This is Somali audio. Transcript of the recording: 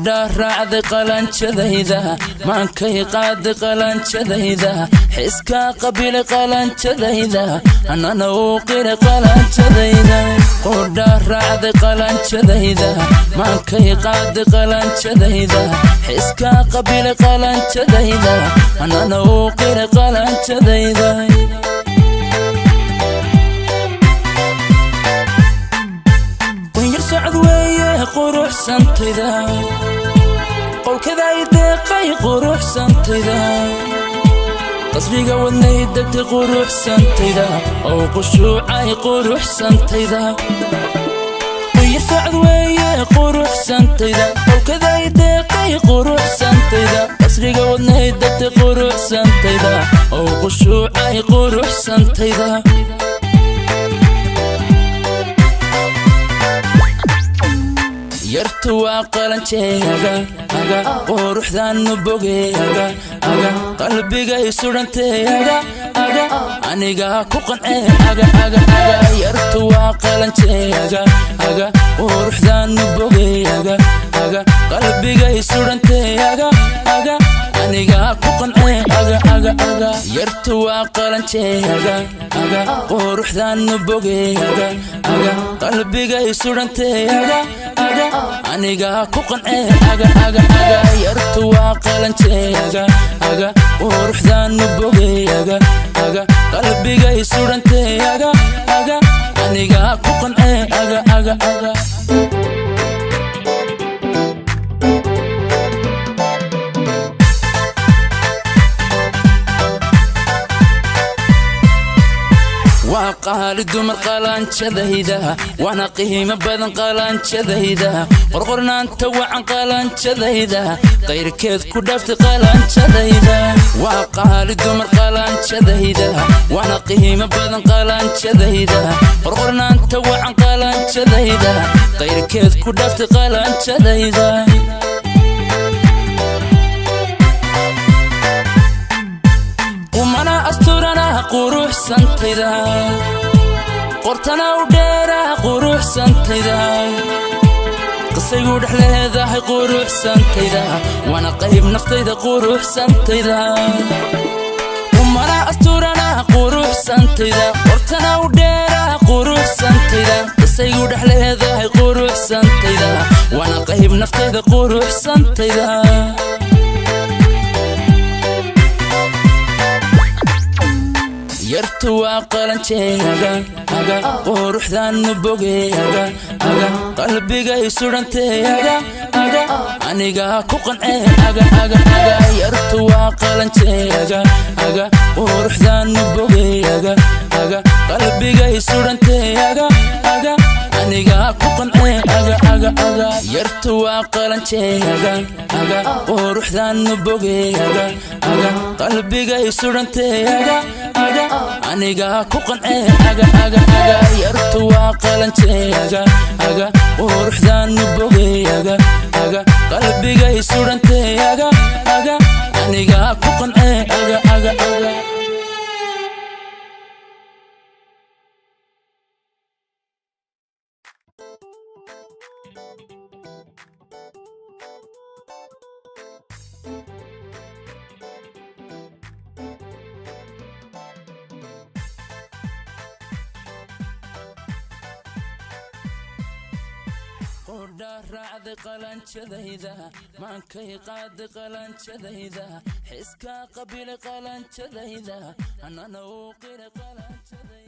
Qudha raacday qalanjadayda, maankay qaaday qalanjadayda, xiskaa qabilay qalanjadayda, anana uu qiray qalanjadayda. Qudha raacday qalanjadayda, maankay qaaday qalanjadayda, xiskaa qabilay qalanjadayda, anana uu qiray qalanjadayda. Qunyar socod weeye quruxsantayda, qowlkada ay deeqay quruxsantayda, qasriga wadnay degtay quruxsantayda, oo qushuucay quruxsantayda. Qunyar socod weeye quruxsantayda, qowlkada ay deeqay quruxsantayda, qasriga wadnay degtay quruxsantayda, oo qushuucay quruxsantayda. Yartu waa qalanjeeyaga aga, quruxdaanu bogeyaga aga, qalbigay sudhanteeyaga aga, anigaa ku qancee aga aga aga. Yartu waa qalanjeeyaga aga, quruxdaanu bogeyaga aga, qalbigay sudhanteeyaga aga, anigaa ku qancee aga aga aga. Yartu waa qalanjeeyaga aga, quruxdaanu bogeyaga aga, qalbigay sudhanteeyaga aga, anigaa ku qancee aga aga aga. Yartu waa qalanjeeyaga aga, quruxdaanu bogeyaga aga, qalbigay sudhanteeyaga aga, anigaa ku qancee aga aga aga. Waa qaali dumar qalanjadayda, waana qiimo badan qalanjadayda, qorqornaanta wacan qalanjadayda, qayrkeed ku dhaaftay qalanjadayda. Waa qaali dumar qalanjadayda, waana qiimo badan qalanjadayda, qorqornaanta wacan qalanjadayda, qayrkeed ku dhaaftay qalanjadayda. Qumana asturana quruxsantayda, qortana u dheera quruxsantayda, qisaygu dhex leedahay quruxsantayda, waana qayb naftayda quruxsantayda. Qumana asturana quruxsantayda, qortana u dheera quruxsantayda, qisaygu dhex leedahay quruxsantayda, waana qayb naftayda quruxsantayda. Yartu waa qalanjeeyaga aga, quruxdaanu bogeyaga aga, qalbigay sudhanteeyaga aga, anigaa ku qancee aga aga aga. Yartu waa qalanjeeyaga aga, quruxdaanu bogeyaga aga, qalbigay sudhanteeyaga aga, anigaa ku qancee aga aga aga. Yartu waa qalanjeeyaga aga, quruxdaanu bogeyaga aga, qalbigay sudhanteeyaga aga, anigaa ku qancee aga aga aga. Yartu waa qalanjeeyaga aga, quruxdaanu bogeyaga aga, qalbigay sudhanteeyaga aga, anigaa ku qancee aga aga aga. Qudha raacday qalanjadayda, maankay qaaday qalanjadayda, xiskaa qabilay qalanjadayda, anana uu qiray qalanjadayda.